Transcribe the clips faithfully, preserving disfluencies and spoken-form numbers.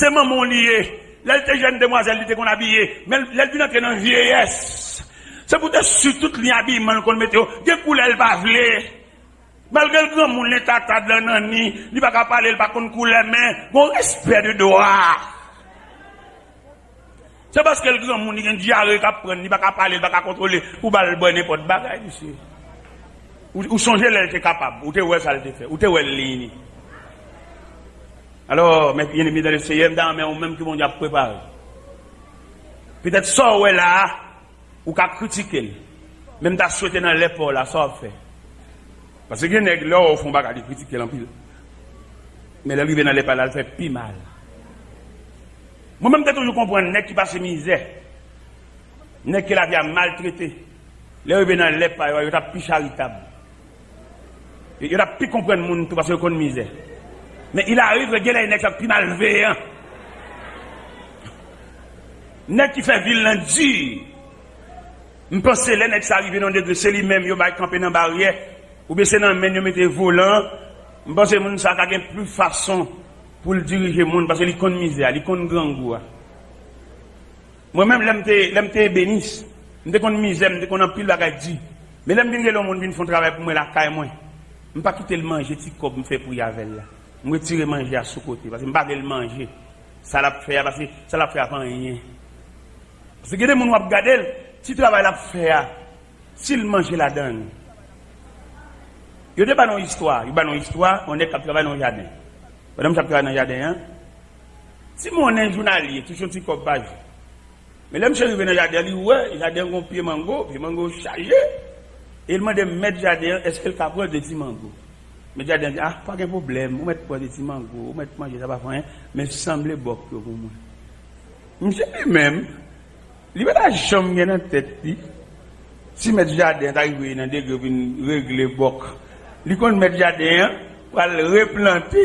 Se manman w li ye. Lè l te jèn demwazèl, li te konn abiye. Men lè l vin antre nan vyeyès, se pou w te si tout liy abiman l konn mete yo, gen koulè l pa vle. Malgre l granmoun, l entata, dlo nan ni, li pa ka pale, l pa konn koulè, men gon respè de dwa. Se paske l granmoun, li gen dyare k ap pran l, li pa ka pale, li pa ka kontwole, ou ba l bwè nenpòt bagay, mesye. Ou, ou sonje lè l te kapab, ou te wè sa l te fè, ou te wè l li ni. Alò, mè byeneme dan le Seyè, m ta renmen ou menm ke Bondye ap prepare. Petèt sa w wè la a, ou ka kritike l. Men m ta swete nan lè pa w la, sa w ap fè. Paske gen nèg, lè w fè yon bagay, li kritike l anpil. Men lè l rive nan lè pa l la, l fè pi mal. Mwen menm, m te toujou konprann nèg ki pase mizè, nèg ke lavi a maltrete, lè yo rive nan lè pa yo a, yo t ap pi charitab. Yo, yo t ap pi konprann moun tou paske yo konn mizè. Men il arrive ke gen lè nèg sa pi malveyan. Nèg ki fè vi l lan di. M panse lè nèg sa rive nan yon degre, se li menm yo bay kanpe nan baryè, oubyen se nan men l yo mete volan an. M panse moun sa ka gen plis fason pou l dirije moun, paske li konn mizè a, li konn grangou a. Mwen menm, lè m te, lè m te ebenis, m te konn mizè, m te konn anpil bagay di. Men lè m vin rele yon moun vin fè yon travay pou mwen lakay mwen, m pa kite l manje ti kòb m fè pri avè l la. M retire manje a sou kote, paske m pa vle l manje sa l ap fè a, paske sa l ap fè a pa anyen. Paske gen de moun w ap gade l, ti travay l ap fè a, si l manje ladan l. Yo te ba nou istwa, yo ba nou istwa, yon nèg k ap travay nan yon jaden. Pandan misye ap travay nan jaden an, ti monnen jounalye, touche yon ti kòb pa jou. Men lè misye rive nan jaden an, li wè jaden an gon pye mango, pye mango chaje. E l mande mèt jaden an èske l ka pran de ti mango. Mèt jaden an di, ah, pa gen pwoblèm, ou mèt pran de ti mango, ou mèt manje, sa pa fè anyen, men sanble bòk yo pou mwen. Misye li menm, li pa ta janm gen nan tèt li, si mèt jaden an ta rive nan degre vin regle bòk, li konn mèt jaden an pral replante.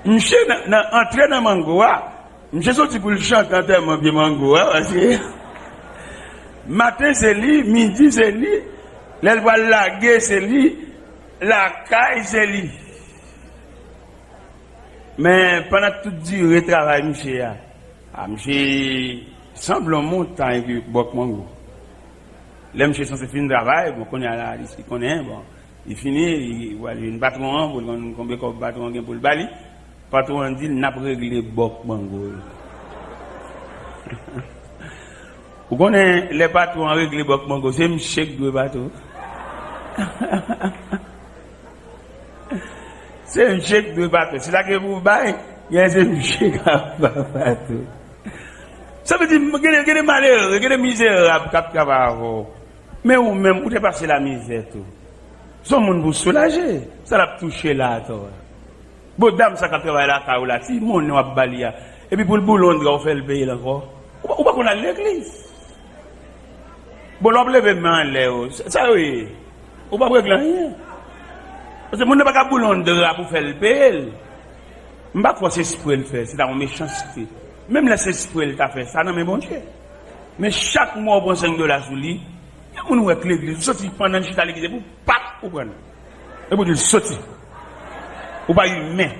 Misye nan, nan antre nan mango a, misye soti pou l chante antèman pye mango a, paske maten se li, midi se li, lè l pral lage se li, lakay se li. Men pandan tout dire travay misye a, a misye sanble yon montay epi bòk mango. Lè misye sanse fin travay, bon, kounye a la, li konnen, bon, li fini, li pral jwenn patwon an pou l konn konbyen kòb patwon an gen pou l ba li. Patwon an di l, n ap regle bòk mango yo. Ou konnen, lè patwon an regle bòk mango, se misye k dwe patwon. Se misye k dwe patwon. Si sa gen pou bay, gen se misye k ap patwon. Sa vle di, gen de, gen de malere, gen de mizerab k ap travay avè w. Men ou menm, ou te pase lamizè tou. Se yon moun pou soulaje, sa l ap touche la atò a. Bon, dam sa k ap travay lakay ou la, ti monnen w ap ba li a, epi pou l boule yon dra, ou fè l peye l ankò. Ou pa, ou pa konn al legliz. Bon, lè w ap leve men anlè yo, sa, sa yo ye? Ou p ap regle anyen. Paske moun nan pa ka boule yon dra pou fè l peye l. M pa kwè se espre l fè, se ta yon mechanste. Menm lè se espre l ta fè, sa nan men Bondye. Men chak mwa ou pran senk dola sou li, gen moun ou wè k legliz, ou soti pandan l chita legliz, epi w pak ou pran l. Epi w di l soti. Ou pa imen.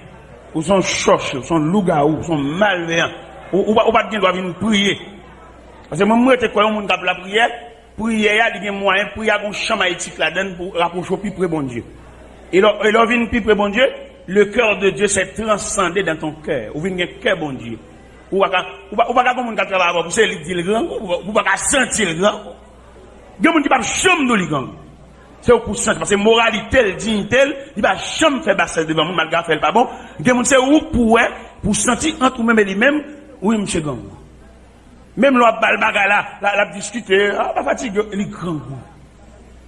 Ou se yon chòche, ou se yon lougawou, ou se yon malveyan. Ou, ou pa, ou pa t gen dwa vin priye. Paske mwen, m rete kwè yon moun k ap lapriyè, priyè a, li gen mwayen, priyè a gon chanm a etik ladan l pou rapwoche w pi pre Bondye. E lè, e lè w vin pi pre Bondye, le cœur de Dieu s'est transcendé dans ton cœur. Ou vin gen kè Bondye. Ou pa ka, ou pa, ou pa ka gon moun k ap travay avè w, pou se li k di l grangou, ou pa, ou pa ka santi l grangou. Gen moun ki p ap janm di w li grangou. Se ou k pou santi, paske moralite l, diyite l, li pa janm fè basèl devan moun, malgre afè l pa bon. Gen moun se ou k pou wè, pou santi ant ou menm e li menm, wi, misye grangou. Menm lè w ap ba l bagay la, la, l ap diskite, ah, pa fatige, li grangou.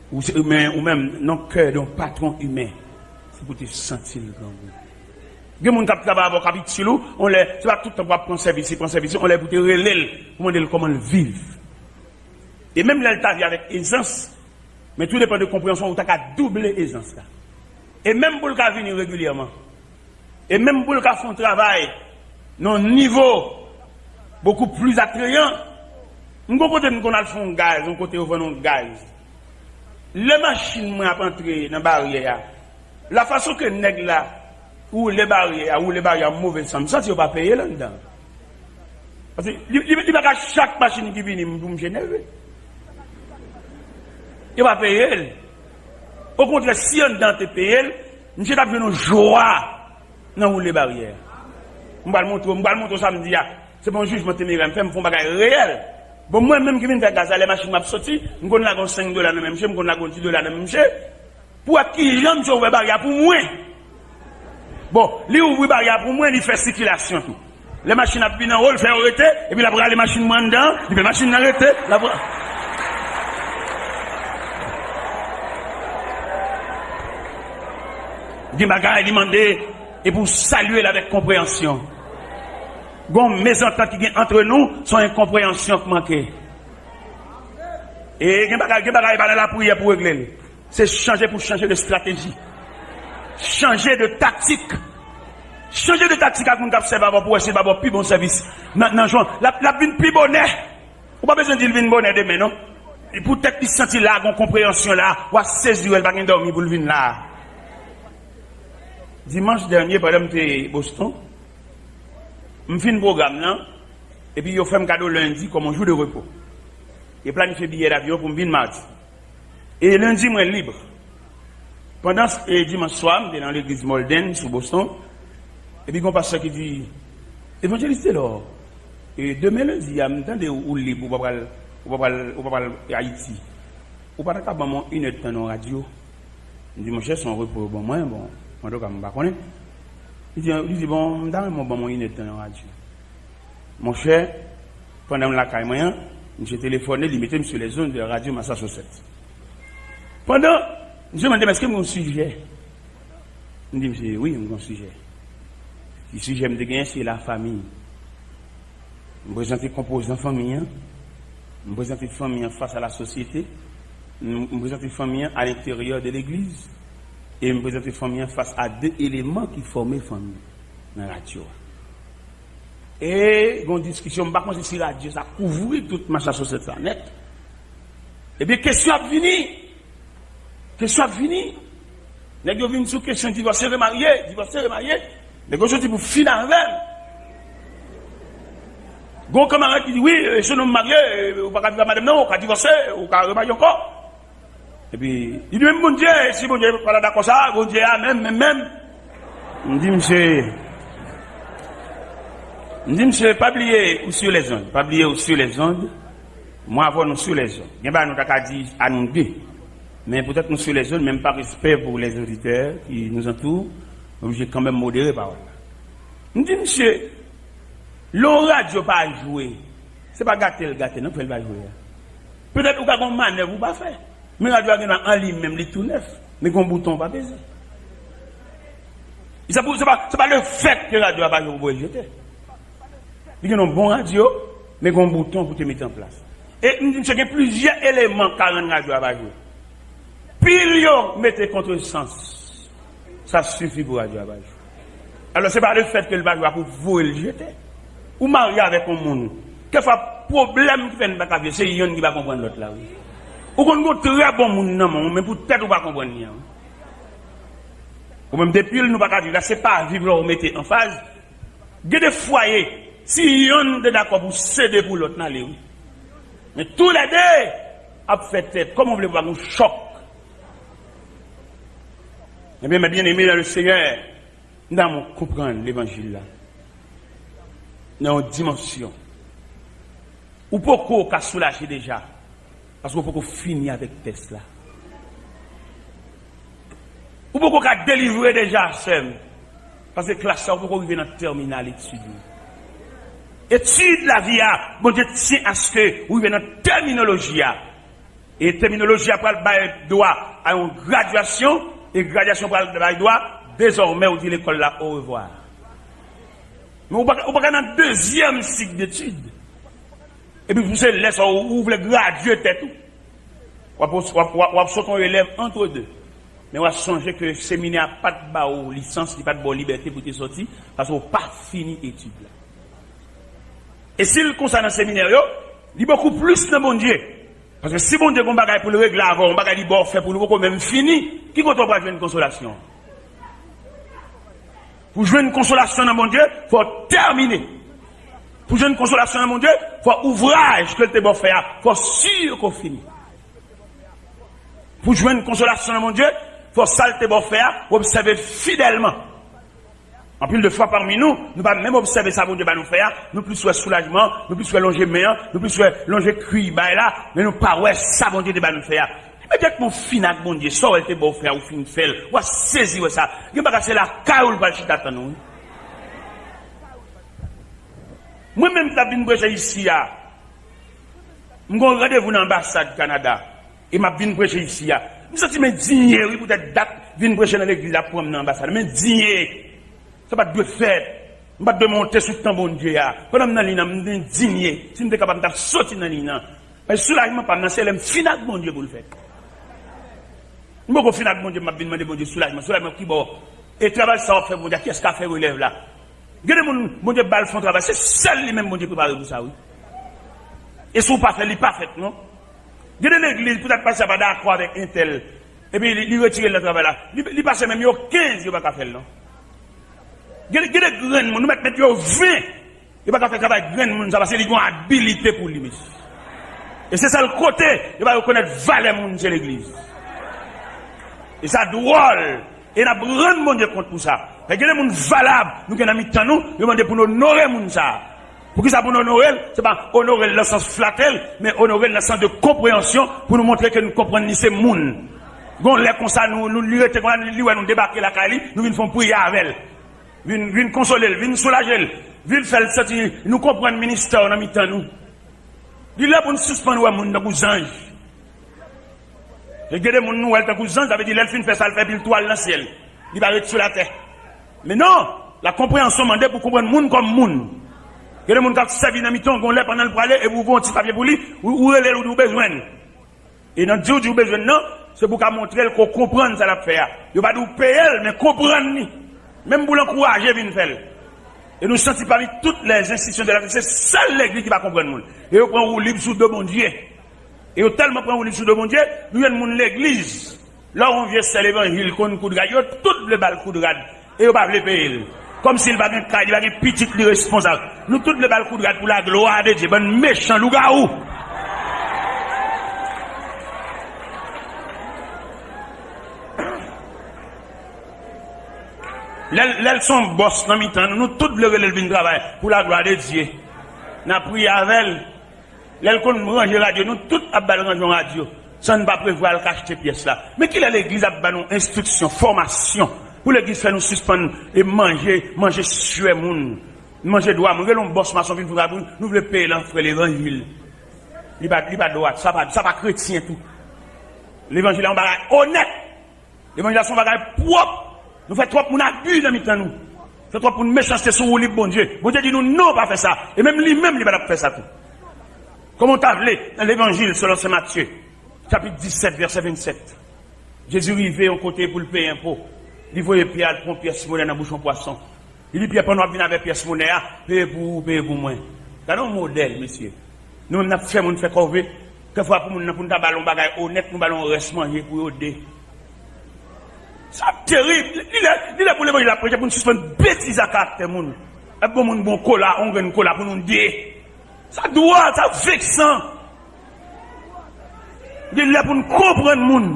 Ou se, men ou menm, nan kè de yon patwon imen, se pou te santi l grangou. Gen moun k ap travay avè w, k ap itil ou, yon lè, se pa tout tan pou w ap pran sèvis li, pran sèvis li, yon lè pou te rele l, pou mande l kòman l viv. E menm lè l ta viv avèk ezans, men tou depann de konpreyansyon, ou ta ka double ezans la. E menm pou l ka vini regilyèman, e menm pou l ka fè yon travay nan yon nivo bokou pli atrayan. M gon kote m konn al fè yon gaz, yon kote yo vann yon gaz. Lè machin mwen ap antre nan baryè a, lafason ke nèg la woule baryè a, woule baryè a move san m santi yo pa peye l anndan. Paske li, li, li pa ka chak machin ki vini m pou m jenere. Yo pa peye l. Okontrè, si anndan te peye l, misye t ap jwenn yon jwa nan woule baryè. M pral montre w, m pral montre w samdi a. Se pa yon jijman temerè m fè, m fè yon bagay reyèl. Bon, mwen menm ki vin fè gaz la, lè machin m ap soti, m konn lage yon senk dola nan men misye, m konn lage yon dis dola nan men misye. Pou wè kijan misye ouvè baryè a pou mwen. Bon, li ouvri baryè a pou mwen, li fè sikilasyon tou. Lè machin ap vin anwo, l fè yo rete, epi l ap rale machin mwen anndan, li fè machin nan rete, l ap ra- Gen bagay li mande, e pou w salye l avèk konpreyansyon. Gon mezantant ki gen antre nou, se yon enkonpreyansyon k manke. E gen bagay, gen bagay pa nan lapriyè pou regle l. Se chanje pou chanje de estrateji. Chanje de taktik. Chanje de taktik ak moun k ap sèvi avè w pou wè si l pa ba w pi bon sèvis. Nan, nan jan, l ap, l ap vin pi bonè. Ou pa bezwen di l vin bonè demen, non. E poutèt li santi la gon konpreyansyon la, w a sezi wè l pa gen dòmi pou l vin la. Dimanch dènye, pandan m te Boston, m fin pwogram nan, epi yo fè m kado lendi kòm yon jou de repo. Yo planifye biyè davyon pou m vin madi. E lendi, mwen lib. Pandan, e, dimanch swa, m te nan legliz Molden, sou Boston. Epi gon pastè ki di, Evanjelis Telor, e, demen lendi a, m tande ou, ou lib, ou pa pral, ou pa pral, ou pa pral Ayiti. Ou pa ta ka ban mwen yon inèdtan nan yon radyo? M di, monchè, se yon repo yo ban mwen, bon, antouka, m pa konnen. Li di, li di, bon, m ta renmen w ban mwen yon inèdtan nan radyo. Monchè, pandan m lakay mwen an, misye telefòne, li mete m sou les ondes de Radio Massachusetts. Pandan, misye mande m, èske m gen yon sijè? M di misye, wi, m gen yon sijè. Ki sijè m te genyen, se lafanmi. M prezante konpozan fanmi an. M prezante fanmi an fas a la sosyete. M, m prezante fanmi an a lenteryè de legliz. E m prezante fanmi an fas a de eleman ki fòme fanmi nan radyo a. E gon diskisyon, m pa konnen si radyo sa kouvri tout Massachusetts la nèt. Ebyen, kesyon ap vini. Kesyon ap vini. Nèg yo vin sou kesyon divòse, remarye, divòse, remarye. Nèg yo soti pou fini avè m. Gon kanmarad ki di, wi, e, se nonm marye, e, ou pa ka viv ak madanm nan, ou ka divòse, ou ka remarye ankò. Epi, li di, menm Bondye, si Bondye pa ta dakò sa, Bondye a menm, menm, menm. M di misye, m di misye, pa bliye ou sur les ondes, pa bliye ou sur les ondes. Mwen avè w nou sur les ondes. Gen bagay nou ta ka di a nou de. Men poutèt nou sur les ondes, menm pa respè pou les auditeurs qui nous entourent, m oblije kanmenm modere pawòl la. M di misye, lè yon radyo pa jwe, se pa gate l gate non k fè l pa jwe a. Petèt ou ka gen yon manèv ou pa fè. Men radyo a gen dwa an li menm, li tou nèf. Men gen yon bouton ou pa peze. Se pa, se pa, se pa lefèt ke radyo a pa jwe pou w jete. Li gen yon bon radyo, men gen yon bouton pou te mete an plas. E m di misye gen plizyè eleman k ka rann radyo a pa jwe. Pil yo mete kontresans. Sa sifi pou radyo a pa jwe. Alò, se pa lefèt ke l pa jwe a pou voye l jete. Ou marye avèk yon moun. Kèfwa, pwoblèm ki fè n pa ka viv, se yonn ki pa konprann lòt la, wi. Ou konn gon trè bon moun nan men w, men poutèt ou pa konprann li an, wi. Ou menm, depi l nou pa ka viv la, se pa viv lè w mete anfaz. Gen de fwaye, si yonn te dakò pou sede pou lòt, n ale, wi. Men toulède ap fè tèt, kòman w vle pou pa gen chòk? Ebyen, mes bien-aimés dans le Seigneur, m ta renmen w konprann levanjil la nan yon dimansyon. Ou poko ka soulaje deja, paske w poko fini avèk tès la. Ou poko ka delivre deja, sè m, paske klas la, ou poko rive nan tèminal etid ou. Etid lavi a, Bondye tyen aske ou rive nan tèminoloji a. E tèminoloji a pral bay dwa a yon gradyasyon, e gradyasyon pral bay dwa, dezòmè ou di lekòl la orevwa. Men ou pa, ou pa ka nan dezyèm sik detid. Epi pou se lè sa ou, ou vle gradye tèt ou. W ap, w ap, w ap, w ap sot yon elèv antre de. Men w ap sonje ke seminè a pa t ba ou lisans, li pa t ba w libète pou te sòti, paske w pa fini etid la. E si l konsa nan seminè yo, li bokou plis nan Bondye. Paske si Bondye gen yon bagay pou l regle avè w, yon bagay li ba w fè pou li poko menm fini, ki kote w pral jwenn konsolasyon? Pou jwenn konsolasyon nan Bondye, fò w tèmine. Pou jwenn konsolasyon nan Bondye, fò ouvraj ke l te ba w fè a, fò si ke w fini. Pou jwenn konsolasyon nan Bondye, fò sa l te ba w fè a, w obsève l fidèlman. Anpil de fwa pami nou, nou pa menm obsève sa Bondye ba nou fè a, nou plis wè soulajman, nou plis wè lonje men an, nou plis wè lonje kwi bay la, men nou pa wè sa Bondye te ba nou fè a. Imedyatman w fin ak Bondye, sa w wè l te ba w fè a, ou fin fè l, w a sezi wè sa. Gen bagay se lakay ou l pral chita tann ou. Mwen menm ki t ap vin preche isi a, m gen yon randevou nan anbasad Kanada. E m ap vin preche isi a. M santi m endinye, wi, poutèt dat vin preche nan legliz la pran m nan anbasad. M endinye. Sa pa t dwe fèt. M pa t dwe monte sou tan Bondye a. Pandan m nan liy nan, m endinye. Si m te kapab, m t ap soti nan liy nan. Men soulajman pa m nan, se lè m fin ak Bondye pou l fèt. M poko fin ak Bondye, m ap vin mande Bondye soulajman. Soulajman ki bò? E travay sa w ap fè pou Bondye a, kiyès ka fè relèv la? Gen de moun, Bondye ba l fè yon travay, se sèl li menm Bondye prepare pou sa, wi. E si w pa fè, li pa fèt, non. Gen de legliz, poutèt pastè a pa dakò avèk entèl, epi li, li retire l nan travay la. Li, li pase menm yo kenz, yo pa ka fè l, non. Gen, gen de grenn moun, nou mèt met yo ven, yo pa ka fè travay grenn moun sa, paske li gen yon abilite pou li, mesye. E se sèl kote yo pa rekonèt valè moun se legliz. E sa dwòl. E n ap rann Bondye kont pou sa. Fè gen de moun valab, nou gen nan mitan nou, yo mande pou n onore moun sa. Poukisa pou n onore l? Se pa onore l nan sans flate l, men onore l nan sans de konpreyansyon, pou nou montre ke nou konprann li se moun. Gon lè konsa, nou, nou, li rete konsa, li wè nou debake lakay li, nou vin fè yon priyè avè l. Vin, vin konsole l, vin soulaje l, vin fè l santi nou konprann ministè w nan mitan nou. Li lè pou n sispann wè moun tankou zanj. E gen de moun nou wè l tankou zanj, sa vle di lè l fin fè sa l fè, epi l tou al nan syèl. Li pa ret sou latè. Men non, la konpreyansyon mande pou konprann moun kòm moun. Gen de moun k ap sèvi nan mitan w, gon lè pandan l prale, epi w gen yon ti papye pou li, ou, ou rele l, ou di w bezwen l. E nan di w di w bezwen l nan, se pou w ka montre l ke w konprann sa l ap fè a. Yo pa di w peye l, men konprann li. Menm pou l ankouraje vin fè l. E nou santi pami tout lèzenstitisyon de la, se sèl legliz ki pa konprann moun. E yo pran woulib sou do Bondye. E yo tèlman pran woulib sou do Bondye, nou jwenn moun legliz. Lè w yon vye sè levanjil konn koud rad, yo tout vle ba l koud rad. E yo pa vle peye l. Kòmsi l pa gen kay, li pa gen pitit, li responsab. Nou tout vle ba l koud rad pou laglwa de Dye. Bann mechan lougawou. Lè l, lè l se yon bòs nan mitan nou, nou tout vle rele l vin travay pou laglwa de Dye. N a priye avè l. Lè l konn ranje radyo, nou tout ap ba l ranje yon radyo, san n pa prevwa l ka achte pyès la. Men kilè legliz ap ba nou enstriksyon, fòmasyon, pou legliz fè nou sispann e manje, manje swè moun, manje dwa moun? Rele yon bòs mason vin fè yon radyo, nou vle peye l an frè levanjil. Li pa, li pa dwat, sa pa, sa pa kretyen tou. Levanjil la yon bagay onèt. Levanjil la se yon bagay pwòp. Nou fè twòp moun abi nan mitan nou. Fè twòp moun mechanste sou woulib Bondye. Bondye di nou non, pa fè sa. E menm li menm, li pa t ap fè sa tou. Kòman w ta vle, nan levanjil selon Sen Matye, chapit disèt, vèsè vennsèt, Jezi rive yon kote pou l peye enpo. Li voye Pyè al pran pyès monè nan bouch yon pwason. Li di Pyè, pandan w ap vin avèk pyès monè a, peye pou ou, peye pou mwen. Gade yon modèl, mesye. Nou menm n ap fè moun fè kòve. Kèfwa pou moun nan, pou n ta ba l yon bagay onèt, nou ba l yon rès manje pou yo de. Sa terib. Li lè, li lè pou levanjil ap preche, pou n sispann betize ak karaktè moun. Ap bon moun bon kola, yon grenn kola pou nou de. Sa dwòl, sa veksan. Li lè pou n konprann moun.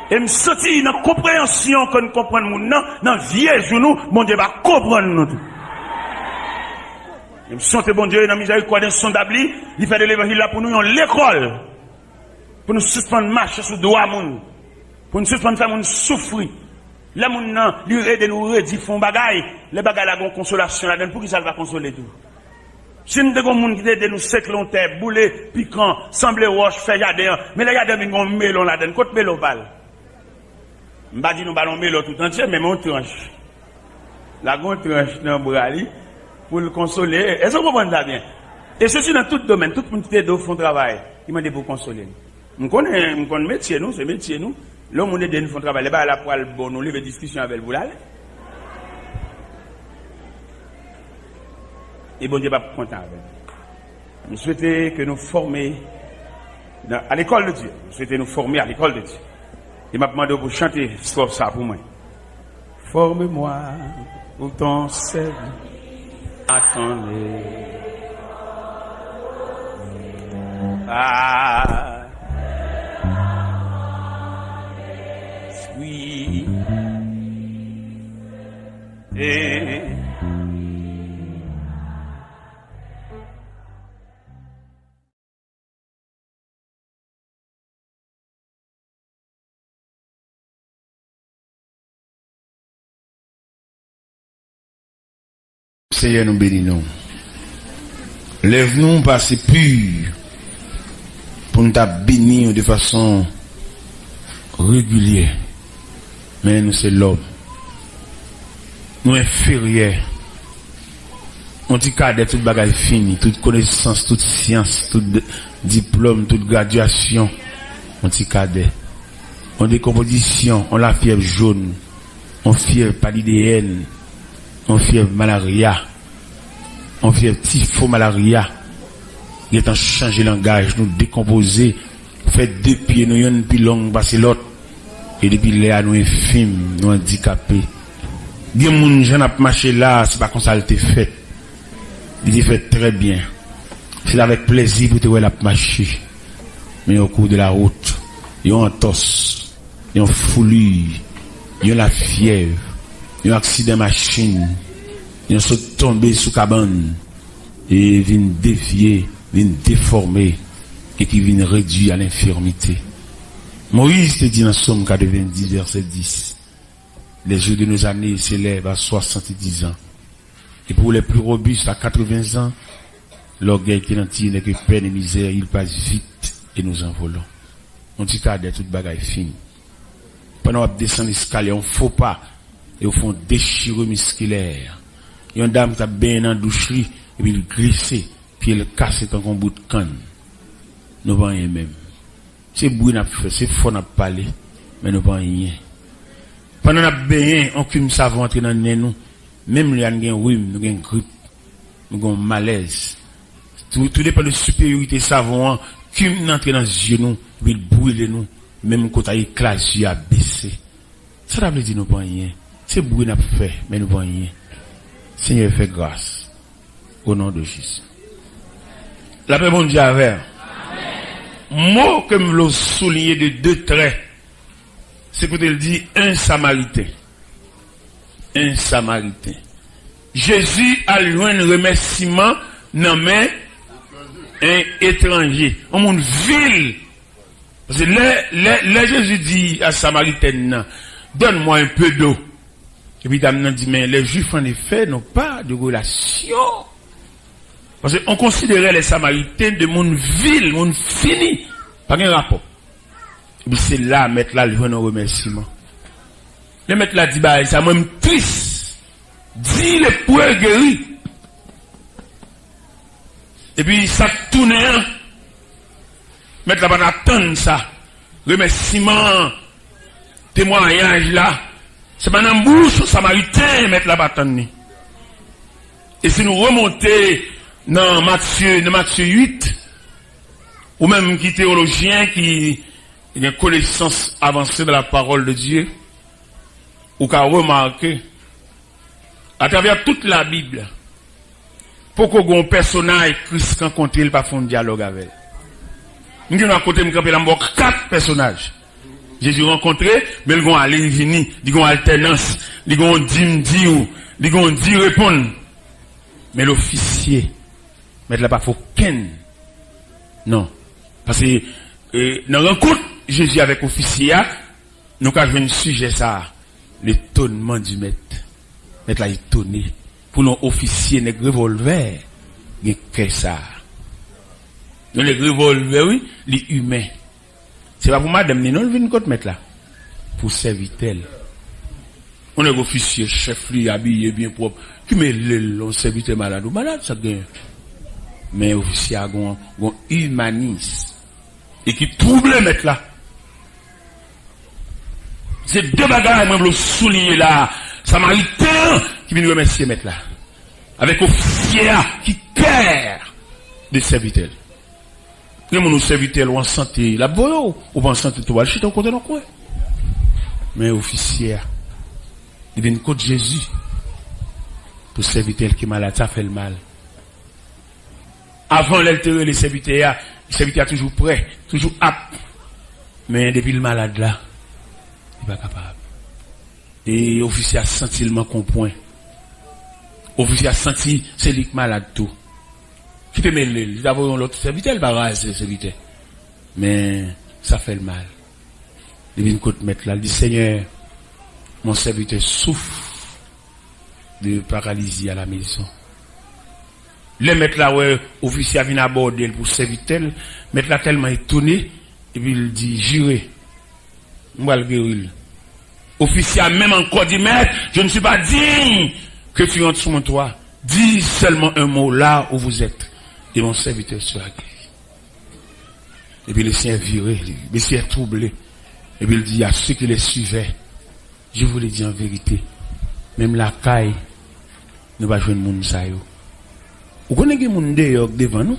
E m santi nan konpreyansyon ke n konprann moun nan, nan vye jou nou, Bondye va konprann nou tou. E m sonje Bondye nan mizèrikòd ensondab li, li fè de levanjil la pou nou yon lekòl. Pou nou sispann mache sou dwa moun. Pou nou sispann fè moun soufri. Lè moun nan, li ede nou redi fè yon bagay, lè bagay la gen yon konsolasyon ladan l, poukisa l pa konsole tou? Si n te gen yon moun ki te ede nou sekle yon tè, boule pikan, sanble wòch, fè jaden an, men lè jaden an vin gen yon melon ladan l, kot melon pa l? M pa di nou ba l yon melon tout antye, men yon tranch. Lage yon tranch nan bra li pou l konsole. Èske w konprann sa byen? E sesi nan tout domèn, tout moun ki te ede w fè yon travay, li mande pou w konsole l. M konnen, m konn metye nou, se metye nou. Lè yon moun ede n fè yon travay, lè bagay la pral bon, nou leve diskisyon avè l pou l ale. E Bondye p ap kontan avè l. M swete ke nou fòme Nan, à l'école de Dieu. M swete nou fòme à l'école de Dieu. E m ap mande w pou chante estròf sa pou mwen. Forme-moi pour ton service. Attendez. Ah. Oui. Et Senyè, nou beni nou. Lèv nou pa ase pi pou n ta beni w de fason regilye. Men nou se lòm. Nou enferyè. Yon ti kadè, tout bagay fini, tout konesans, tout syans, tout d-, diplòm, tout gradyasyon. Yon ti kadè. Yon dekonpozisyon, yon lafyèv jòn, yon fyèv palideyèn, yon fyèv malarya, yon fyèv tifo malarya. Gentan chanje langaj, nou dekonpoze, fè de pye nou, yonn pi long pase lòt. E depi lè a, nou enfim, nou andikape. Gen moun, jan n ap mache la, se pa konsa l te fèt. Li te fèt trè byen. Se avèk plèzi pou te wè l ap mache. Men au cours de la route, yon antòs, yon fouli, yon lafyèv, yon aksidan machin, yon sot tonbe sou kabann, e vin devye, vin defòme, e ki vin redui à l'infirmité. Moyiz te di nan Sòm katrevendis, vèsè dis, les jours de nos années s'élèvent à soixante-dix ans, et pour les plus robustes à quatre-vingts ans. L'orgueil qui n'en tire que peine et misère, il passe vite et nous envolons. Yon ti kadè, tout bagay fini. Pandan w ap desann eskalye, yon fo pa, e w fè yon dechire miskilè. Yon dam k t ap benyen nan douch li, epi l glise, pye l kase tankou yon bout kann. Nou pa anyen menm. Se bri n ap fè, se fò n ap pale, men nou pa anyen. Pandan n ap benyen, yon kim savon antre nan nen nou, menm lè a n gen rim, nou gen grip, nou gen yon malèz. Tou, tou depann de siperyorite savon an, kim nan antre nan zye nou, epi l brile nou, menm kote a ekla zye a bese. Sa ta vle di nou pa anyen. Se bri n ap fè, men nou pa anyen. Senyè, fè gras. Au nom de Jésus. Lapè Bondye avè w. Mo ke m vle w souliye de de trè, se kote l di un Samaritain. Un Samaritain. Jezi al jwenn remèsiman nan men en etranje. Yon moun vil. Paske lè, lè, lè Jezi di a Samaritèn nan, donne-moi un peu d'eau. Epi dam nan di, mais les Juifs en effet n'ont pas de relation. Paske on konsidere les Samaritains de moun vil, moun fini. Pa gen rapò. Epi se la mèt la al jwenn yon remèsiman. Lè mèt la di bagay sa, mwen m tris. Di lepre geri. Epi sa k tounen an, mèt la pa t atann sa. Remèsiman an, temwayaj la, se pa nan bouch yon Samariten mèt la pa tann li. E si nou remonte nan Matye, nan Matye uit, ou menm ki teyolojyen, ki gen konesans avanse de la parole de Dieu, ou ka remake, atravè tout Labib, poko gen yon pèsonaj Kris rankontre, l pa fè yon dyalòg avè l. M gen dwa kote m kanpe la, m ba w kat pèsonaj. Jezi rankontre, men l gen yon ale vini, li gen yon altènans, li gen yon di m di w, li gen yon di reponn. Men lofisye, mèt la pa fè okenn. Non. Paske, e, nan rankont Jezi avèk ofisye a, nou ka jwenn sijè sa a, l'étonnement du maître. Mèt la etone. Pou yon ofisye, nèg revòlvè, gen kè sa a. Yon nèg revòlvè, wi, li imen. Se pa pou madanm li, non, l vin kot mèt la. Pou sèvitè l. Yon nèg ofisye, chèf li, abiye byen pwòp, ki mele l, yon sèvitè malad, ou malad, sa k genyen? Men ofisye a gon, gon imanis. E ki twouble mèt la. Se de bagay mwen vle souliye la. Samariten an ki vin remèsye mèt la. Avèk ofisye a ki kè de sèvitè l. Gen moun ou sèvitè l, ou an sante, l ap voye w. Ou pa an sante tou, w al chita yon kote nan kwen. Men ofisye a, li vin kot Jezi pou sèvitè l ki malad, sa fè l mal. Avan, lè l te rele sèvitè a, sèvitè a toujou prè, toujou ap. Men depi l malad la, li pa kapab. E ofisye a santi l manke yon pwen. Ofisye a santi se li k malad tou. Ki te mele l, li ta voye yon lòt sèvitè, li pa raze sèvitè. Men sa fè l mal. Li vin kot mèt la, li di, Seigneur, mon serviteur souffre de paralysie à la maison. Lè mèt la wè ofisye a vin abòde l pou sèvitè l, mèt la tèlman etone, epi l di, Jire, m pral geri l. Ofisye a menm ankò di, Maître, je ne suis pas digne que tu entres sous mon toit. Dis seulement un mot là où vous êtes, et mon serviteur sera guéri. Epi le Senyè vire, li, mesye a twouble. Epi l di, à ceux qui les suivaient, je vous le dis en vérité, menm lakay, nou pa jwenn moun sa yo. Ou konnen gen moun deyò k devan nou.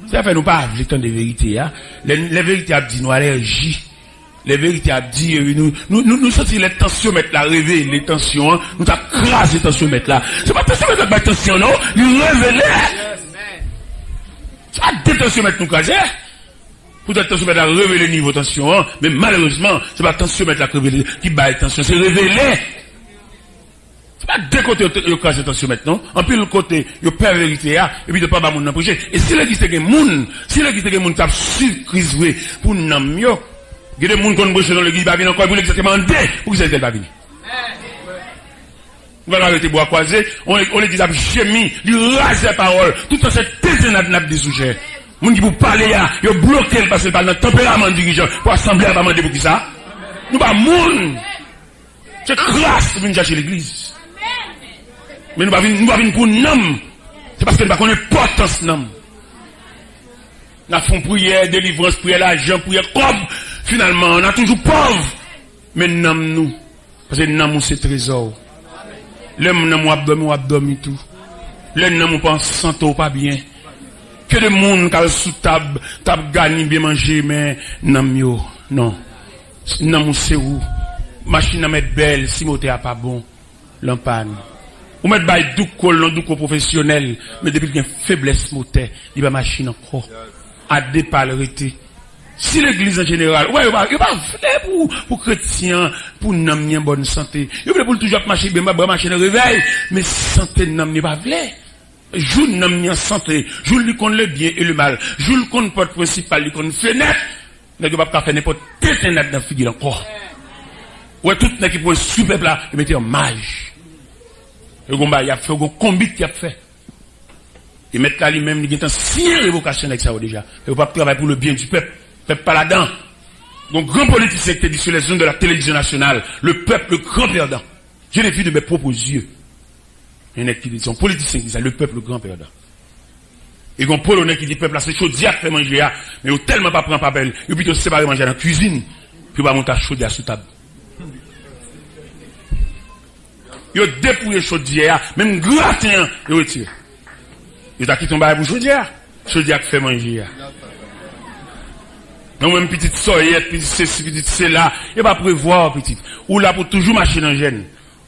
Se sa fè nou pa vle tande verite a. Lè, lè verite a ap di nou alèji. Lè verite a ap di, epi nou, nou, nou, nou santi lè tansyon mèt la revele tansyon an, nou ta kraze tansyon mèt la. Se pa tansyon mèt la k bay tansyon, non. Li revele. Se pa de tansyon mèt nou kraze. Poutèt tansyon mèt la revele nivo tansyon an, men malerezman, se pa tansyon mèt la k revele, ki bay tansyon, se revele. Se pa de kote yo, yo kraze tansyon mèt, non. Anpil kote, yo pè verite a, epi yo pa ba moun nan preche. E si legliz te gen moun, si legliz te gen moun k ap swiv Kris vre pou nanm yo, gen de moun konn preche nan legliz, pa vin ankò, epi legliz te mande, poukisa entèl pa vini? Nou pa ka rete bwa kwaze, on, on legliz ap jemi, li raze pawòl, toutan se tentennad n ap disoujè. Moun ki pou pale a, yo bloke l paske l pa nan tanperaman dirijan pou asanble a pa mande poukisa. Nou pa moun. Se kras vin chache legliz. Men nou pa vin, nou pa vin pou nanm. Se paske nou pa konn enpòtans nanm. N ap fè yon priyè delivrans, priyè lajan, priyè kòb. Finalman, n a toujou pòv. Men nanm nou. Paske nanm ou se trezò w. Lè nanm ou ap dòmi, w ap dòmi tou. Lè nanm ou pa an sante, ou pa byen. Ke de moun k al sou tab, tab gani byen manje, men nanm yo, non. Nanm ou se ou. Machin nan mèt bèl, si motè a pa bon, l an pàn. Ou mèt bay douko l, yon douko pwofesyonèl, men depi l gen feblès motè, li pa machin ankò. A de pa l rete. Si legliz an jeneral, ou wè, yo pa, yo pa vle pou, pou kretyen an, pou nanm li an bòn sante. Yo vle pou l toujou ap mache byen, bra mache nan revèy, men sante nanm li pa vle. Jou nanm li an sante, jou li konn le byen e le mal, jou l konn pòt prensipal, li konn fenèt, nèg yo p ap ka fè nenpòt tentennad nan figi l ankò. Ou wè tout nèg ki pran sou pèp la, yo mete an maj. Yo gon bagay y ap fè, yo gon konbit y ap fè. E mèt la li menm, li gentan siyen revokasyon nèg sa yo deja. Yo p ap travay pou le byen di pèp. Pèp pa ladan. Gon gran politisyen ki te di sur les ondes de la télévision nationale, le peuple le grand perdant. Je l'ai vu de mes propres yeux. Yon nèg ki di, se yon politisyen ki di sa, le peuple le grand perdant. E gon polonè ki di pèp la se chodyè k fè manje a, men yo tèlman pa pran pa bèl, yo pito separe manje a nan kwizin, pou yo pa monte ak chodyè a sou tab. Yo depouye chodyè a, menm graten an, yo retire. Yo ta kite yon bagay pou chodyè a. Chodyè a k fè manje a. Men ou menm pitit sòyèt, pitit sesi, pitit sela, yo pa prevwa w, pitit. Ou la pou toujou mache nan jèn.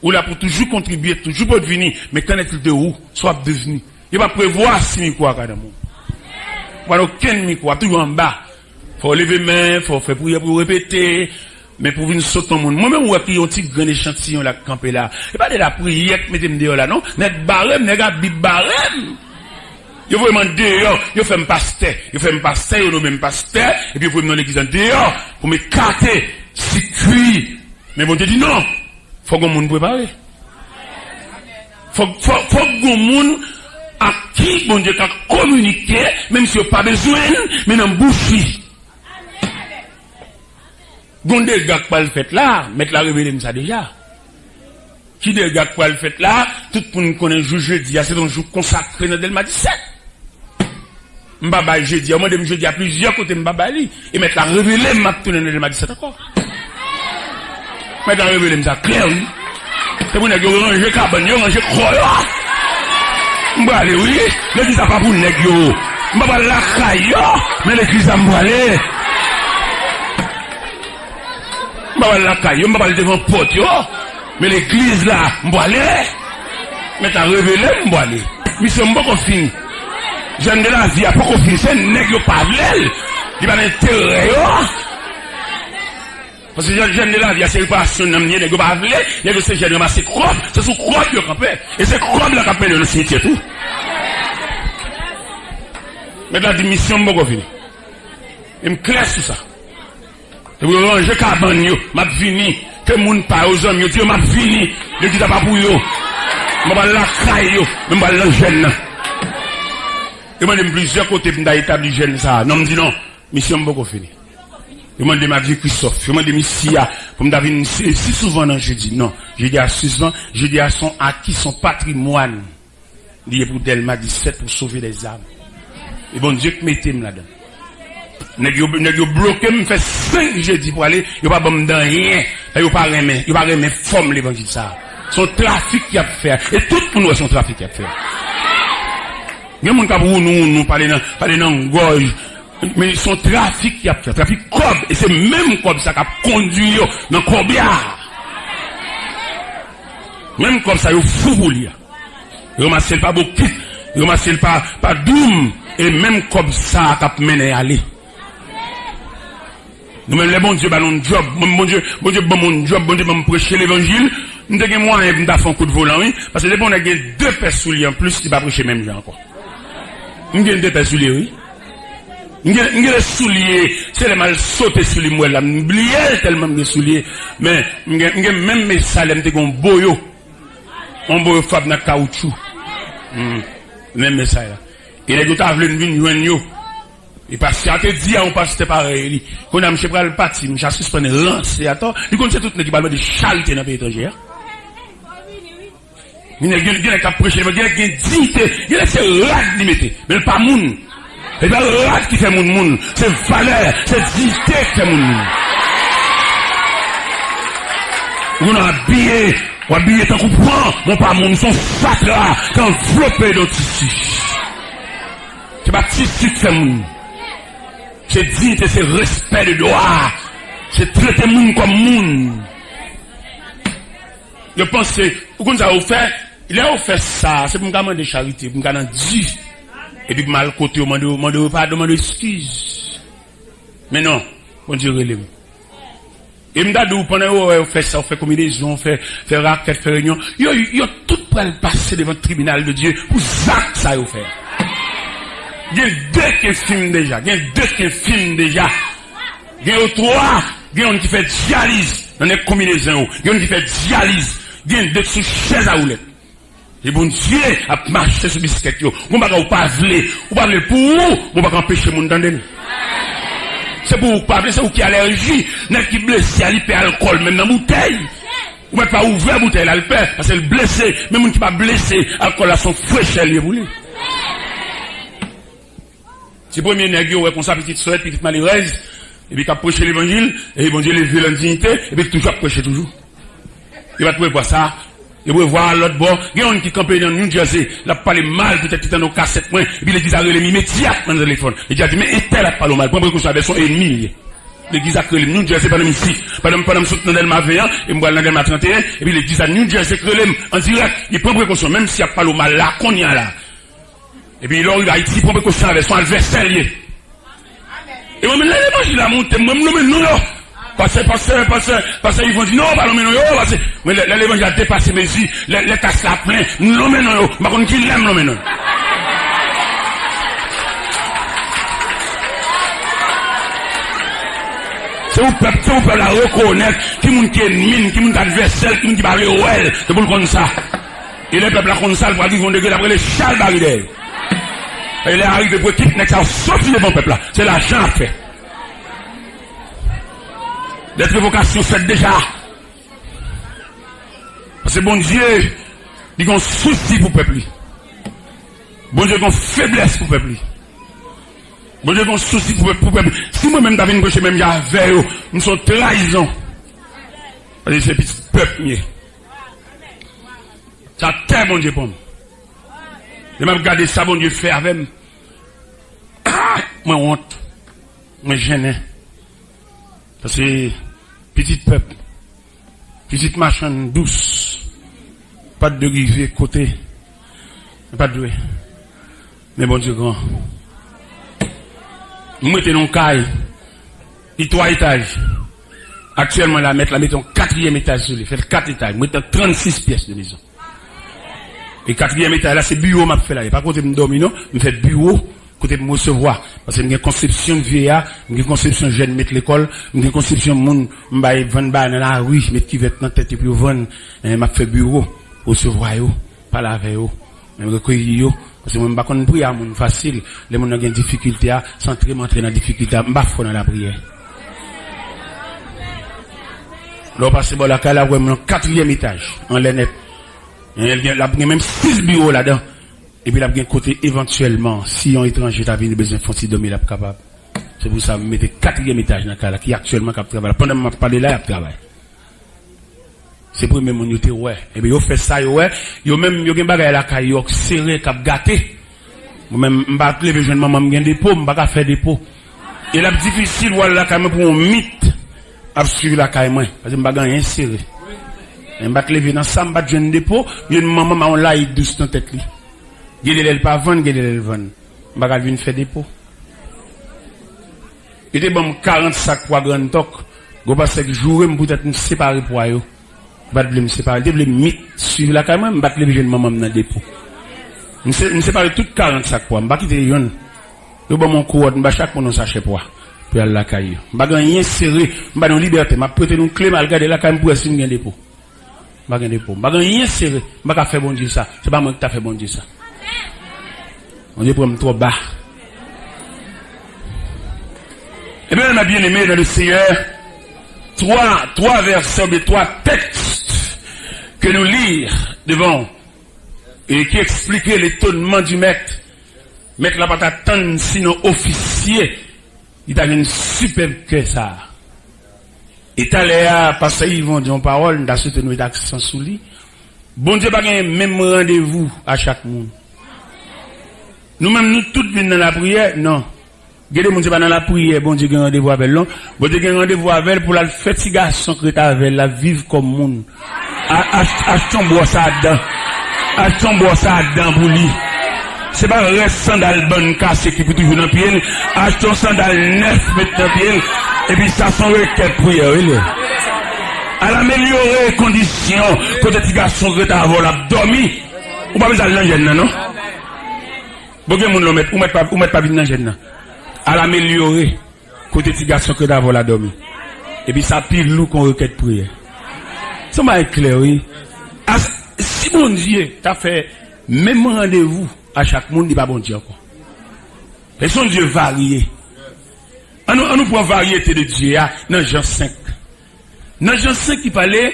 Ou la pou toujou kontribye, toujou pot vini, men qu'en est-il de ou, sa w ap devni? Yo pa prevwa si mikwo a ka nan men w. Ou pa nan okenn mikwo, w ap toujou anba. Fò w leve men, fò w fè priyè pou w repete, men pou w vin sot yon moun. Mwen menm, ou wè ki yon ti grenn echantiyon la k kanpe la. E pa de lapriyè k mete m deyò la, non. Nèg bare m, nèg a Bib bare m. Yo voye m andeyò, yo fè m pastè. Yo fè m pastè, yo nonmen m pastè, epi yo voye m nan legliz andeyò pou m ekate sikwi. Men Bondye di non. Fòk gon moun prepare. Fòk, fòk, fòk gon moun ak ki Bondye ka kominike, menm si yo pa bezwen l, men nan bouch li. Gon dega k pral fèt la, mèt la revele m sa deja. Ki dega k pral fèt la, tout moun konnen jou jedi a, se yon jou konsakre nan Dèlma disèt. M pa bay jedi a, yo mande m jedi a plizyè kote, m pa bay li. E mèt la revele m, m ap tounen nan Dèlma disèt ankò. Mèt la revele m sa klè, wi. Se pou nèg yo ranje kabann yo, ranje kò yo. M prale, wi. Legliz la pa pou nèg yo. M pa pral lakay yo, men legliz la m prale. M pa pral lakay yo, m pa pral devan pòt yo, men legliz la m prale. Mèt la revele m, m prale. Misyon m poko fini. Jèn de la vi a poko fini. Se nèg yo pa vle l. Li pa nan enterè yo. Paske jèn, jèn de la vi a se reparasyon nanm li ye, nèg yo pa vle, nèg yo se jèn ranmase kòb, se sou kòb yo kanpe. E se kòb la k ap mennen yo nan simityè tou. Mèt la di misyon m poko fini. E m klè sou sa. Se pou yo ranje kabann yo, m ap vini. Ke moun pa yo, zanmi yo, di yo m ap vini. Legliz la pa pou yo. M pa pral lakay yo, men m pral nan jèn nan. Yo mande m plizyè kote pou m ta etabli jèn sa a. Non, m di non. Misyon m poko fini. Yo mande m ak Vieux Christophe, yo mande m isi a pou m ta vin si, si souvan nan jedi. Non, jedi a souvan, jedi a son aki, son patrimwàn. Li ye pou Dèlma disèt pou sove dèzam. E Bondye k mete m ladan. Nèg yo, nèg yo bloke m, m fè senk jedi pou ale, yo pa ban m dan anyen. Yo pa renmen, yo pa renmen fòm levanjil sa a. Se yon trafik y ap fè. E tout moun wè se yon trafik y ap fè. Gen moun k ap wounou wounou, pale nan, pale nan gòj. Men se yon trafik y ap fè, trafik kòb, e se menm kòb sa k ap kondui yo nan kòbya. Menm kòb sa yo fou pou li a. Yo ranmase l pa bokit, yo ranmase l pa, pa doum, e menm kòb sa k ap mennen y ale. Nou menm lè Bondye ba nou yon djòb, mwen Bondye, Bondye ban mwen yon djòb, Bondye ban m preche levanjil, m te gen mwayen pou m ta fè yon kout volan, wi. Paske depi yon nèg gen de pè sou li anplis, li pa preche menm jan ankò. M gen de pè sou li, wi. M gen, m gen de soulye, se lè m al sote sou li, m wè l la, m bliye l tèlman m gen soulye. Men, m gen, m gen menm mesay lè m te gen yon boyo. Yon boyo fab nan kawoutchou. Hmm. Menm mesay la. E nèg yo ta vle m vin jwenn yo. E pastè a te di a yon pastè parèy li. Kounye a, misye pral pati, misye a sispann ranse atò. Li konn se tout nèg ki pral mande charite nan peyi etranjè a. Gen nèg, gen, gen nèg k ap preche, gen nèg gen diyite, gen nèg se rad li mete, men l pa moun. E pa rad ki fè moun moun, se valè, se diyite ki fè moun moun. Ou konn abiye, w abiye tankou pran, men w pa moun, se yon fatra k anvlope de yon tisi. Se pa tisi k fè moun. Se diyite, se respè de dwa. Se trete moun kòm moun. Yo panse, ou konn sa yo fè? Lè yo fè sa, se pou m ka mande charite, pou m ka nan di. Epi pou m al kote yo, mande yo, mande yo padon, mande yo eskiz. Men non, Bondye rele m. E m ta di w, pandan yo wè yo fè sa, yo fè konbinezon, fè, fè rakèt, fè reyinyon, yo, yo tout pral pase devan tribinal de Dye pou zak sa yo fè. Gen de k enfim deja, gen de k enfim deja. Gen yo twa, gen youn ki fè dyaliz nan nèg konbinezon yo, gen youn ki fè dyaliz, gen de k sou chèz a woulèt. E Bondye ap mache sou biskèt yo. Gon bagay ou pa vle, ou pa vle l pou ou, bon, ou pa ka anpeche moun tande l. Se pou ou k pa vle, se ou ki alèji. Nèg ki blese a, li pè alkòl menm nan boutèy. Ou mèt pa ouvè boutèy la, li pè, paske l blese. Men moun ki pa blese, alkòl la se yon frechè l ye pou li. Ti premye nèg yo wè konsa, pitit swèt, pitit malerèz, epi k ap preche levanjil, epi Bondye leve l an diyite, epi l toujou ap preche toujou. Yo pa t prevwa sa, yo prevwa lòt bò. Gen youn ki kanpe nan New Jersey, l ap pale mal poutèt li tande yon kasèt mwen, epi legliz la rele m imedyatman nan telefòn. Legliz la di, men entèl ap pale w mal, pran prekosyon avè l, se yon ènmi l ye. Legliz la k rele m New Jersey pandan m isi, pandan, pandan m sot nan Dèlma ven an, e m pral nan Dèlma trannteyen, epi legliz la New Jersey k rele m an dirèk, li pran prekosyon, menm si y ap pale w mal la, kounye a la. Epi lè w rive Ayiti, pran prekosyon avè l, se yon advèsè l ye. E mwen menm, lè levanjil la monte, mwen, m nonmen non yo. Pastè, pastè, pastè, pastè Yvon di, non, pa nonmen non yo, pastè. Men lè, lè levanjil la depase mezi, lè, lè kas la plen, m nonmen non yo. M pa konn kilè m nonmen non yo. Se pou pèp, se pou pèp la rekonèt ki moun ki ènmi l, ki moun ki advèsè l, ki moun ki pa vle wè l. Se pou l konn sa. E lè pèp la konn sa, l pral rive yon degre, l ap rele chalbari dèyè yo. E lè a rive pou ekip nèg sa yo soti devan pèp la, se lajan y ap fè. Lè revokasyon fèt deja. Paske Bondye, li gen yon sousi pou pèp li. Bondye gen yon feblès pou pèp li. Bondye gen yon sousi pou pèp, pou pèp li. Si mwen menm ta vin preche menm jan avè yo, m se yon trayizon. Paske se pitit pèp m ye. Sa tè Bondye pran m. Lè m ap gade sa Bondye fè avè m, Mwen wont. Mwen jennen. Paske pitit pèp, pitit machann dous, pa t dwe rive kote. Pa t dwe. Men Bondye gran. M rete nan yon kay. Li twa etaj. Aktyèlman, la, mèt la mete yon katriyèm etaj sou li. Fè l kat etaj. M rete nan trannsis pyès de mezon. E katriyèm etaj la, se biwo m ap fè la. E pa kote m dòmi, non. M fè biwo kote m resevwa. Paske m gen konsepsyon vye a, m gen konsepsyon jèn met lekòl, m gen konsepsyon moun m bay vann bagay nan lari, met kivèt nan tèt yo pou yo vann. Eh, m ap fè biwo, resevwa yo, pale avè yo, menm rekeyi yo. Paske mwen, m pa konn priye a moun fasil. Lè moun nan gen difikilte a, se antre m antre nan difikilte a. M pa fò nan lapriyè. Lè w pase bò lakay la, w wè m nan katriyèm etaj, anlè nèt. Eh, l gen, l ap gen menm sis biwo ladan. Epi l ap gen kote evantyèlman, si yon etranje ta vini bezwen fè yon ti dòmi, l ap kapab. Se pou sa m mete katriyèm etaj nan kay la, ki aktyèlman k ap travay la. Pandan m ap pale la, y ap travay. Se premye moun yo te wè. Epi yo fè sa yo wè. Yo menm, yo gen bagay lakay yo k sere, k ap gate. Mwen menm, m pa t leve jwenn manman m gen depo, m pa ka fè depo. E l ap difisil w al lakay mwen pou yon mit ap swiv lakay mwen. Paske m pa gen anyen sere. Men m pa t leve nan sa, m pa t jwenn depo, m jwenn manman m a yon layit dous nan tèt li. Gen de lè l pa vann, gen de lè l vann. M pa ka vin fè depo. Yo te ban m karant sak pwa Grann Tòk. Gwo pastè k joure m poutèt m separe pwa yo. Li pa t vle m separe. Li te vle m mit swiv lakay mwen, m pa t leve jwenn manman m nan depo. M se-, m separe tout karant sak pwa. M pa kite yonn. Yo ban m yon kowòd, m ba chak moun yon sachè pwa pou y al lakay yo. M pa gen anyen sere, m pa gen yon libète. M ap prete nou kle, m al gade lakay m pou wè si m gen depo. M pa gen depo. M pa gen anyen sere. M pa ka fè Bondye sa. Se pa mwen ki ta fè Bondye sa. Bondye pran m twò ba. Ebyen, mes bien-aimés dans le Seigneur, twa, twa vèsè oubyen twa tèks ke nou li devan w e ki eksplike letonman di mèt. Mèt la pa t atann sinon ofisye li ta jwenn sipèb kè sa a. E talè a, pastè Yvon di yon pawòl, m ta swete nou met aksan sou li. Bondye pa gen menm randevou a chak moun. Nou menm, nou tout vin nan lapriyè? Non. Gen de moun, se pa nan lapriyè Bondye gen randevou avè l, non. Bondye gen randevou avè l pou l al fè ti gason k ret avè l la viv kòm moun. A-, ach-, achte yon bwòs a dan. Achte yon bwòs a dan pou li. Se pa rès sandal bann kase ki pou toujou nan pye l. Achte yon sandal nèf, met nan pye l. Epi sa se yon rekèt priyè, wi, li. Al amelyore kondisyon kote ti gason k ret avè w l ap dòmi. Ou pa bezwen al nan jèn nan, non. Bon, gen moun la, ou mèt, ou mèt pa, ou mèt pa vin nan jèn nan. Al amelyore kote ti gason k ret avè w la dòmi. Epi sa pi lou k yon rekèt priyè. Se yon bagay klè, wi. As-, si Bondye ta fè menm randevou a chak moun, li pa Bondye ankò. Men se yon Dye varye. Ann nou, ann nou pran varyete de Dye a nan Jan senk. Nan Jan senk ki pale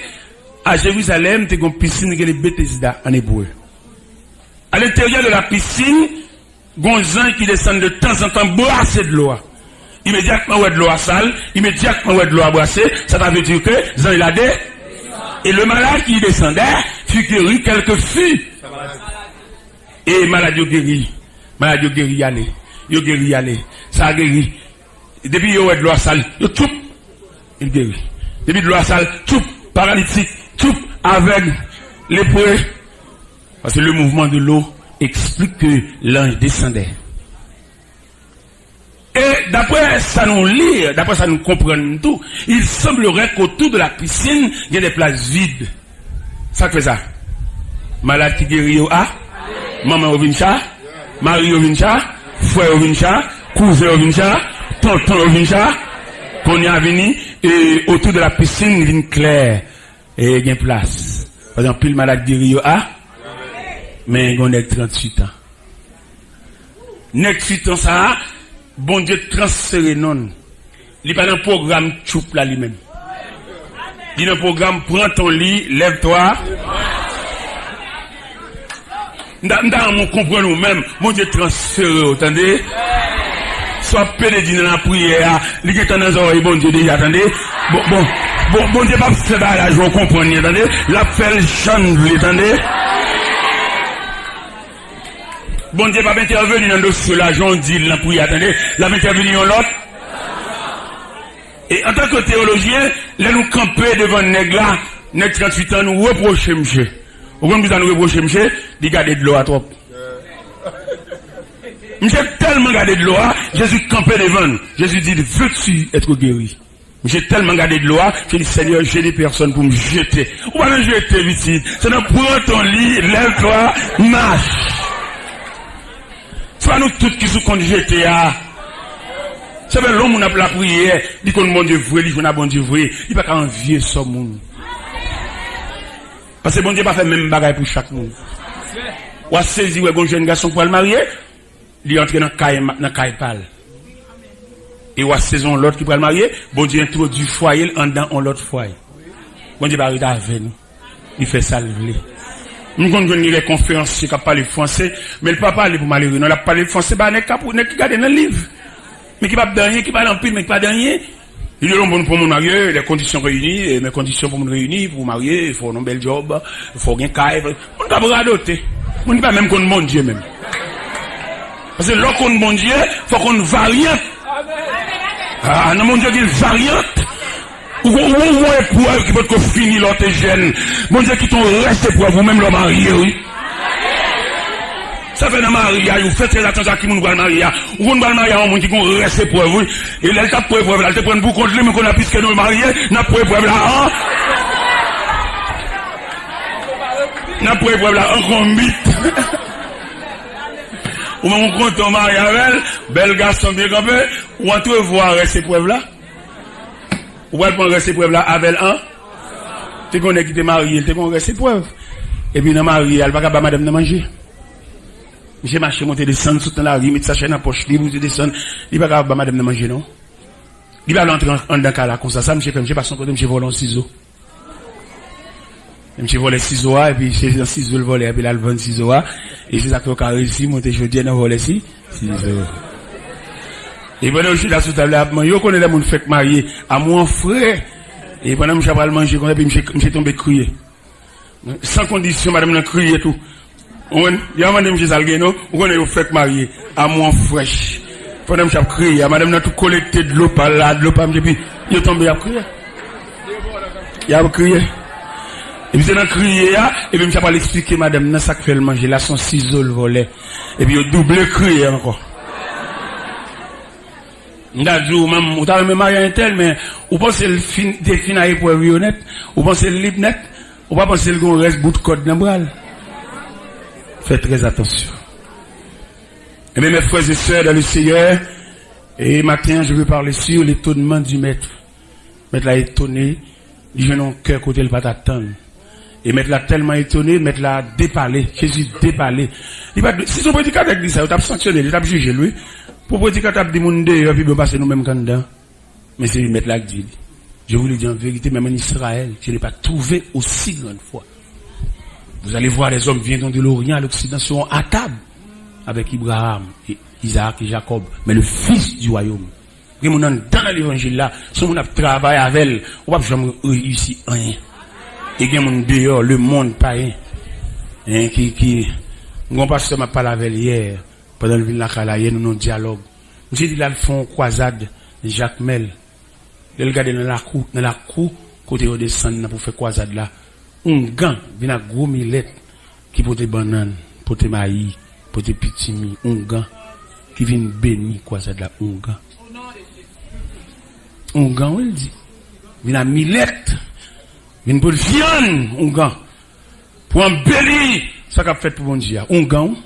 a Jerizalèm, te gen yon pisin ki rele Betesda an ebre. À l'intérieur de la piscine, gon zanj ki desann de tanzantan brase dlo a. Imedyatman wè dlo a sal, imedyatman wè dlo a brase, sa ta vle di ke zanj la de-, et le malade qui descendait fut guéri, quel que fût. E malad yo geri. Malad yo geri ale. Yo geri ale. Sa geri. Depi yo wè dlo a sal, yo tchoup, li geri. Depi dlo a sal, tchoup, paralitik, tchoup, avèg, lepre. Parce que le mouvement de l'eau explique que l'ange descendait. Et d'après ça nous lit, d'après ça nous comprenons tout, il semblerait qu'autour de la piscine, il y a des places vides. Sa k fè sa? Malad ki geri yo a? Manman yo vin cha? Mari yo vin cha? Frè yo vin cha? Kouzen yo vin cha? Tonton yo vin cha? Kounye a vini, e otou de la pisin vin klè. E gen plas. Paske anpil malad geri yo a? Men gen yon nèg tranntuit an. Nèg tuit an sa a, Bondye transfere non l. Li pa nan pwogram tchoup la li menm. Li nan pwogram pran ton li, lèv twa. M ta, m ta renmen w konprann ou menm. Bondye transfere w, tande? Sa w ap pede di nan lapriyè a, li gentan nan zòrèy Bondye deja, tande? Bon, bon, bon, Bondye p ap fè bagay la jan w konprann li an, tande? L ap fè l jan l vle, tande? Bondye p ap entèveni nan dosye w la, jan w di l nan priyè a, tande, l ap entèveni yon lòt. E antanke teyolojyen, lè nou kanpe devan nèg la, nèg tranntuit an, nou repwoche misye. Ou konn kisa nou repwoche misye? Li gade dlo a twòp. Misye tèlman gade dlo a, Jezi kanpe devan l. Jezi di l, veux-tu être guéri? Misye tèlman gade dlo a, misye di, Seigneur, j'ai des personnes pou m jete. Ou pa nan jete, pitit. Se nan pran ton li, lève-toi, marche. Se pa nou tout ki sou kont jete a. Sa fè lè yon moun ap lapriyè, li konn Bondye vre, li jwenn a Bondye vre, li pa ka anvye sò moun. Paske Bondye pa fè menm bagay pou chak moun. W a sezi wè gon jèn gason k pral marye, li antre nan kay, nan kay pa l. E w a sezi yon lòt ki pral marye, Bondye entwodui fwaye l anndan yon lòt fwaye. Bondye pa ret avè nou. Li fè sa l vle. M konn jwenn gen de konferansye k ap pale franse, men l pa pale pou malere, non, l ap pale franse ba nèg k ap, nèg ki gade nan liv. Men ki p ap di anyen, ki pale anpil, men ki pa di anyen. Li di, bon, pou moun marye, les conditions réunies, eh, men kondisyon pou moun reyini, pou marye, fò w nan bèl djòb, fò w gen kay, moun k ap radote. Moun ki pa menm konn Bondye menm. Paske lè w konn Bondye, fò w konn varyant. Ah, nan Bondye gen varyant. Ou gon, ou gon eprèv ki potko fini lè w te jèn. Bondye kite yon rès eprèv ou menm lè w marye, wi. Sa fè nan maryaj, ou fè trè atansyon a ki moun ou pral marye a. Ou konn pral marye a yon moun ki gon rès eprèv, wi. E lè l t ap pran eprèv la, l te pran pou kont li, men kounye a, piske nou marye, n ap pran eprèv la an. N ap pran eprèv la an konbit. Ou menm ou kontan w marye avè l, bèl gason byen kanpe, ou antrevwa rès eprèv la. Ou pral pran rès eprèv la avè l an. Te gon nèg ki te marye, l te gon rès eprèv. Epi nan marye a, l pa ka ba madanm nan manje. Misye mache monte desann, sot nan lari, met sachè nan pòch li, monte desann. Li pa ka ba madanm nan manje, non. Li pa vle antre an-, anndan kay la konsa. Sa misye fè, misye pase yon kote, misye vòlè yon sizo. Misye vòlè sizo a, epi se nan sizo l vòlè, epi l al vann sizo a. E se sa k fè yo ka reyisi monte jodi a nan vòlè si, sizo. E pandan yo chita sou tab la ap manje, yo konnen lè moun fèk marye, amour en frè. E pandan misye ap al manje konsa, epi misye, misye tonbe kriye. San kondisyon, madanm nan kriye tou. Ou konprann? Yo mande misye sa l gen non. Ou konnen yo fèk marye. Amour en frèch. Pandan misye ap kriye, a madanm nan tou kolekte dlo pa l la, dlo pa misye, epi yo tonbe, y ap kriye. Y ap kriye. Epi se nan kriye a, epi misye ap al eksplike madanm nan sa k fè l manje la, se yon sizo l vòlè. Epi yo double kriye ankò. M ta di w, manm, ou ta renmen marye a entèl, men ou panse l fin, te fin a eprèv yo nèt? Ou panse l lib nèt? Ou pa panse l gon rès bout kòd nan bra l? Fè trè atansyon. Ebyen, mes frères et sœurs dans le Seigneur, et matin, je veux parler sur l'étonnement du Maître. Mèt la etone, li jwenn yon kè kote l pa t atann. E mèt la tèlman etone, mèt la depale, Jezi depale. Li pa t, si se yon predikatè ki di sa, yo t ap sanksyone l, yo t ap jije l, wi. Pou predikatè ap di moun deyò pi bon pase nou menm k anndan. Men se mèt la k di li. Je vous le dis en vérité, même en Israël, je n'ai pas trouvé aussi grande foi. Vous allez voir, les hommes viendront de l'Orient à l'Occident, seront à table avec Abraham et Isaac et Jacob, mais le Fils du royaume. Gen moun anndan nan levanjil la, se yon moun ap travay avè l, ou p ap janm reyisi anyen. E gen moun deyò, lemonn, payen, en, ki, ki, m gon pastè m ap pale avè l yè, pandan l vin lakay la yè, nou nan yon dyalòg. Misye di l al fè yon kwazad Jakmèl. Lè l gade nan lakou, nan lakou kote yo desann nan pou fè kwazad la, oungan vin ak gwo milèt ki pote bannann, pote mayi, pote pitimi, oungan ki vin beni kwazad la, oungan. Oungan, wi, l di. Vin ak milèt, vin pot vyann, oungan. Pou anbeli sa k ap fèt pou Bondye a, oungan, wi.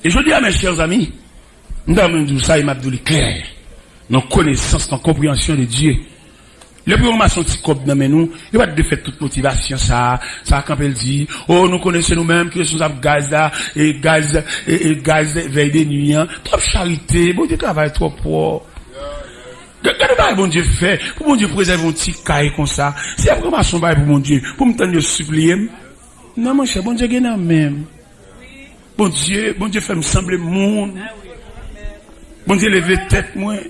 E jodi a, mes chers amis, m ta renmen di w sa e m ap di w li klè, nan konesans, nan konpreyansyon de Dye. Lè pou yo ranmase yon ti kòb nan men nou, yo pa t dwe fè tout motivasyon sa, sa kanpe l di, o, nou konnen se nou menm ki responsab gaz la, e gaz, e, e gaz vèy de nwi an. Twòp charite, Bondye travay twòp pou w. Gade, gade bagay Bondye fè, pou Bondye prezève yon ti kay konsa. Si y ap ranmase yon bagay pou Bondye, pou m tann yo sipliye m? Non, monchè, Bondye gen nan men m. Bondye, Bondye fè m sanble moun. Bondye leve tèt mwen.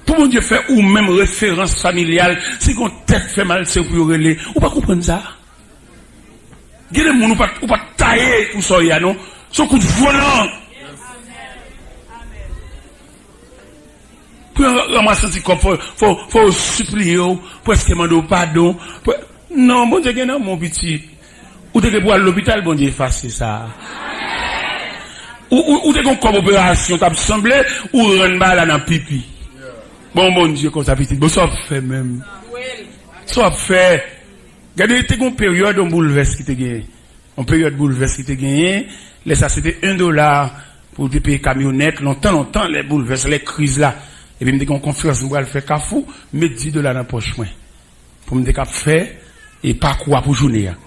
Pou Bondye fè ou menm referans familyal, si gon tèt fè mal, se ou pou yo rele. Ou pa konprann sa? Gen de moun ou pa, ou pa taye pou sa w ye a non. Se yon kout volan. Pou yo ranmase ti kòb, fò, fò, fò yo sipliye w, prèske mande w padon. Prè- Non, Bondye gen nan men w, pitit. Ou te gen pou al lopital, Bondye efase sa. Ou, ou, ou te gen kòb operasyon, t ap sanble, ou rann bagay la nan pipi. Bon, Bondye konsa, pitit. Bon, sa w ap fè menm? Sa w ap fè? Gade, te gen yon peryòd, yon boulvès ki te genyen. Yon peryòd boulvès ki te genyen. Lè sa, se te en dola pou w te peye kamyonèt. Lontan, lontan, lè boulvès, lè kriz la. Epi m te gen yon konferans m pral fè Kafou, m met dis dola nan pòch mwen. Pou m te kab fè e pakou a pou jounen an.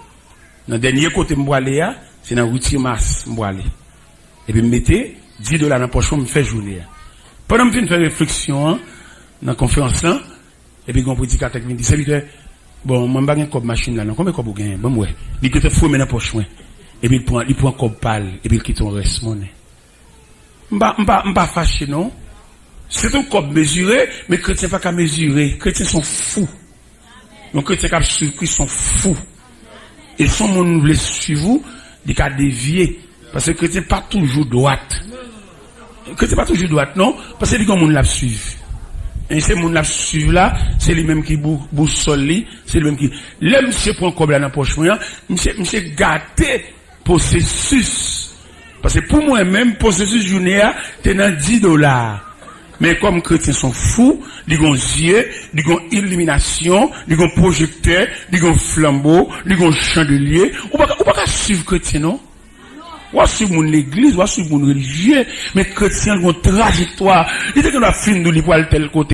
Nan dènye kote m pwale a, se nan Ri Timas m pwale. Epi m mete dis dola nan pòch mwen, m fè jounen an. Pandan m fin fè refleksyon an, nan konferans lan, epi gen yon predikatè ki vin di, "Sèvitè, bon, mwen m pa gen kòb machin la non, konbyen kòb ou genyen? Ban m wè." Li gentan fouye men nan pòch mwen. Epi li pran, li pran kòb pa l, epi li kite yon rès monnen. M pa, m pa, m pa fache non. Se yon kòb mezire, men kretyen pa ka mezire. Kretyen se yon fou. Yon kretyen k ap swiv Kris se yon fou. E si yon moun vle swiv ou, li ka devye. Paske kretyen pa toujou dwat. Kretyen pa toujou dwat non, paske li gen moun l ap swiv. E se moun l ap swiv la, se li menm ki bou- bousòl li, se li menm ki. Lè misye pran kòb la nan pòch mwen an, misye, misye gate pwosesis. Paske pou mwen menm, pwosesis jounen an te nan dis dola. Men kòm kretyen se yon fou, li gon zye, li gon iliminasyon, li gon pwojektè, li gon flanbo, li gon chandelye. Ou pa ka, ou pa ka swiv kretyen non. W ap swiv moun legliz, w ap swiv moun relijye, men kretyen an gon trajektwa. Li te gen dwa fin di w li pral tèl kote.